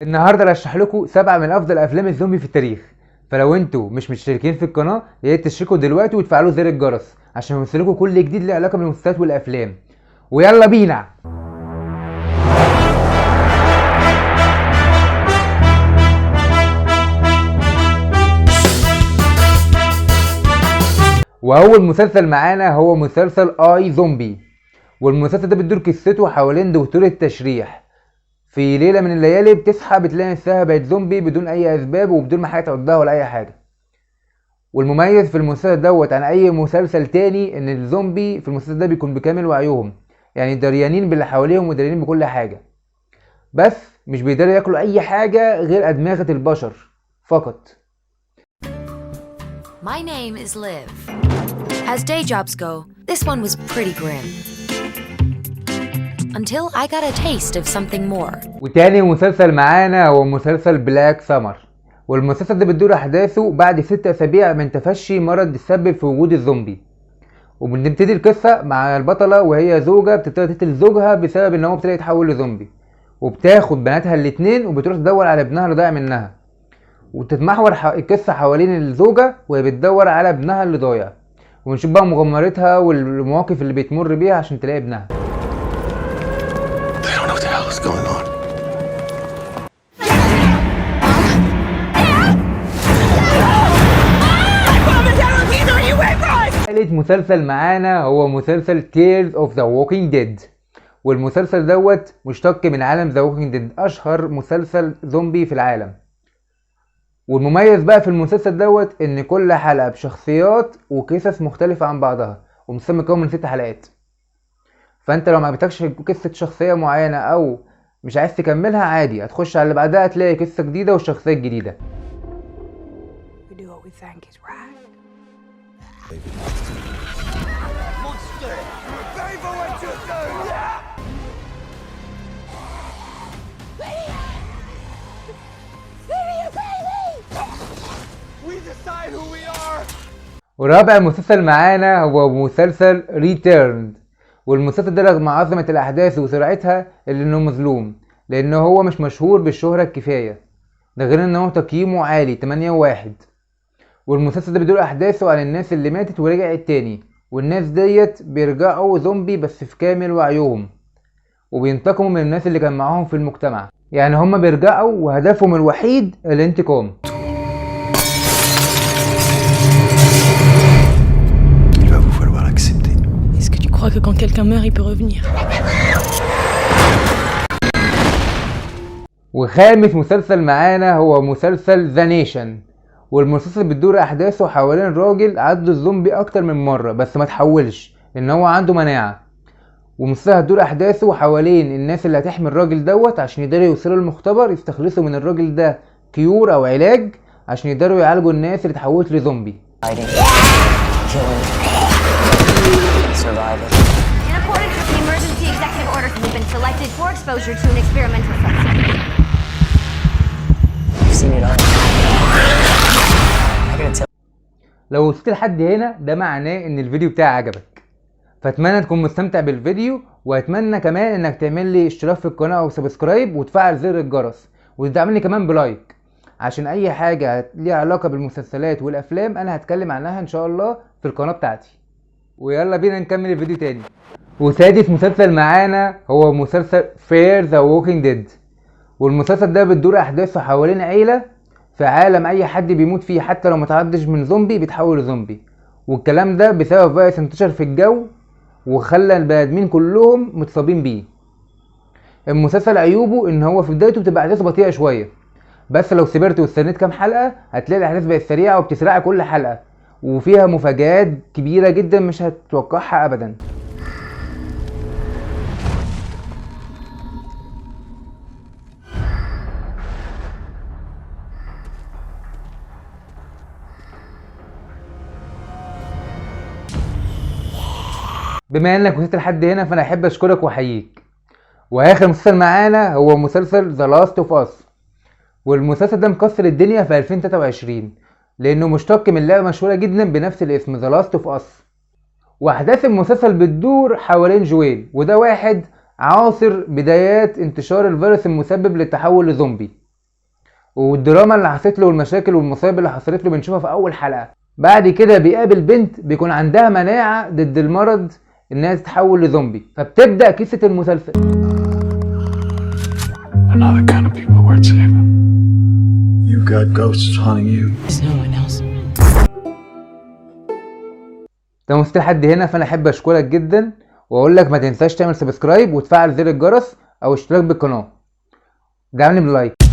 النهارده رشح لكم 7 من افضل افلام الزومبي في التاريخ، فلو انتوا مش مشتركين في القناة يا ريت تشتركوا دلوقتي وتفعلوا زر الجرس عشان يوصلكوا كل جديد له علاقة بالمسلسلات والافلام. ويلا بينا. واول مسلسل معانا هو مسلسل iZombie، والمسلسل ده بتدور قصته حوالين دكتورة تشريح في ليلة من الليالي بتصحى بتلاقي نفسها بقت زومبي بدون اي اسباب وبدون ما حاجة تعضها ولا اي حاجة. والمميز في المسلسل دوت عن اي مسلسل تاني ان الزومبي في المسلسل ده بيكون بكامل وعيهم، يعني دريانين باللي حواليهم ودريانين بكل حاجة، بس مش بيقدروا ياكلوا اي حاجة غير ادمغه البشر فقط. My name is Liv. As day jobs go, this one was pretty grim. Until I got a taste of something more. وتاني مسلسل معانا هو مسلسل Black Summer، والمسلسل ده بتدور احداثه بعد 6 اسابيع من تفشي مرض تسبب في وجود الزومبي. وبنبتدي القصة مع البطلة وهي زوجه بتبتدي تقتل زوجها بسبب ان هو ابتدى يتحول لزومبي، وبتاخد بناتها الاتنين وبتروح تدور على ابنها اللي ضايع منها. وتتمحور القصة حوالين الزوجة وهي بتدور على ابنها اللي ضايع، ونشوف بقى مغامرتها والمواقف اللي بتمر بيها عشان تلاقي ابنها. They don't know what the hell is going on. تالت مسلسل معانا هو مسلسل Tales of the Walking Dead، والمسلسل دوت مشتق من عالم The Walking Dead، أشهر مسلسل زومبي في العالم. والمميز بقى في المسلسل دوت إن كل حلقة بشخصيات وقصص مختلفة عن بعضها، ومسلسل مكون من 6 حلقات. فأنت لو ما عجبتكش قصة شخصية معينة أو مش عايز تكملها عادي هتخش على اللي بعدها هتلاقي قصة جديدة وشخصيات جديدة. We do what we think is right. ورابع مسلسل معانا هو مسلسل Returned، والمسلسل ده رغم عظمة الأحداث وسرعتها إلا إنه مظلوم لأن هو مش مشهور بالشهرة الكفاية، ده غير إن هو تقييمه عالي 8.1. والمسلسل ده بيدور أحداثه عن الناس اللي ماتت ورجعت تاني، والناس ديت بيرجعوا زومبي بس في كامل وعيهم، وبينتقموا من الناس اللي كان معاهم في المجتمع. يعني هما بيرجعوا وهدفهم الوحيد الانتقام. Il va vous falloir l'accepter. Est-ce que tu crois que quand quelqu'un meurt, il peut revenir؟ وخامس مسلسل معانا هو مسلسل The Nation، والمسلسل بتدور احداثه حوالين راجل عض الزومبي اكتر من مرة بس ما تحولش لان هو عنده مناعة. ومسلسل هتدور احداثه حوالين الناس اللي هتحمي الراجل دوت عشان يقدروا يوصلوا للمختبر يستخلصوا من الراجل ده cure او علاج عشان يقدروا يعالجوا الناس اللي اتحولت لزومبي. Fighting, killing, surviving. In accordance with the emergency executive order, we've been selected for exposure to an experimental substance. You've seen it all. I gotta tell لو وصلت لحد هنا ده معناه ان الفيديو بتاعي عجبك، فاتمنى تكون مستمتع بالفيديو، واتمنى كمان انك تعمل لي اشتراك في القناة او subscribe وتفعل زر الجرس وتدعمني كمان ب like، عشان اي حاجة ليها علاقة بالمسلسلات والافلام انا هتكلم عنها ان شاء الله في القناة بتاعتي. ويلا بينا نكمل الفيديو تاني. وسادس مسلسل معانا هو مسلسل Fear the Walking Dead، والمسلسل ده بتدور احداثه حوالين عيلة في عالم اي حد بيموت فيه حتى لو ما تعضش من زومبي بيتحول لزومبي، والكلام ده بسبب فيروس انتشر في الجو وخلى البني ادمين كلهم متصابين بيه. المسلسل عيوبه ان هو في بدايته بتبقى احداثه بطيئه شوية، بس لو صبرت واستنيت كام حلقة هتلاقي الاحداث بقت سريعة وبتسرع كل حلقة، وفيها مفاجآت كبيرة جدا مش هتتوقعها ابدا. بما انك وصلت لحد هنا فانا احب اشكرك واحييك. واخر مسلسل معانا هو مسلسل The Last of Us، والمسلسل ده مكسر الدنيا في 2023 لانه مشتق من لعبه مشهورة جدا بنفس الاسم The Last of Us. واحداث المسلسل بتدور حوالين جويل، وده واحد عاصر بدايات انتشار الفيروس المسبب للتحول لزومبي. والدراما اللي حصلت له والمشاكل والمصايب اللي حصلت له بنشوفها في اول حلقة. بعد كده بيقابل بنت بيكون عندها مناعة ضد المرض انها تتحول لزومبي، فبتبدا قصة المسلسل. They're not the kind of people worth saving. You got ghosts haunting you. There's no one else. لو وصلت لحد هنا فانا احب اشكرك جدا، واقول لك ما تنساش تعمل subscribe وتفعل زر الجرس او اشتراك بالقناة. دعمني بال like.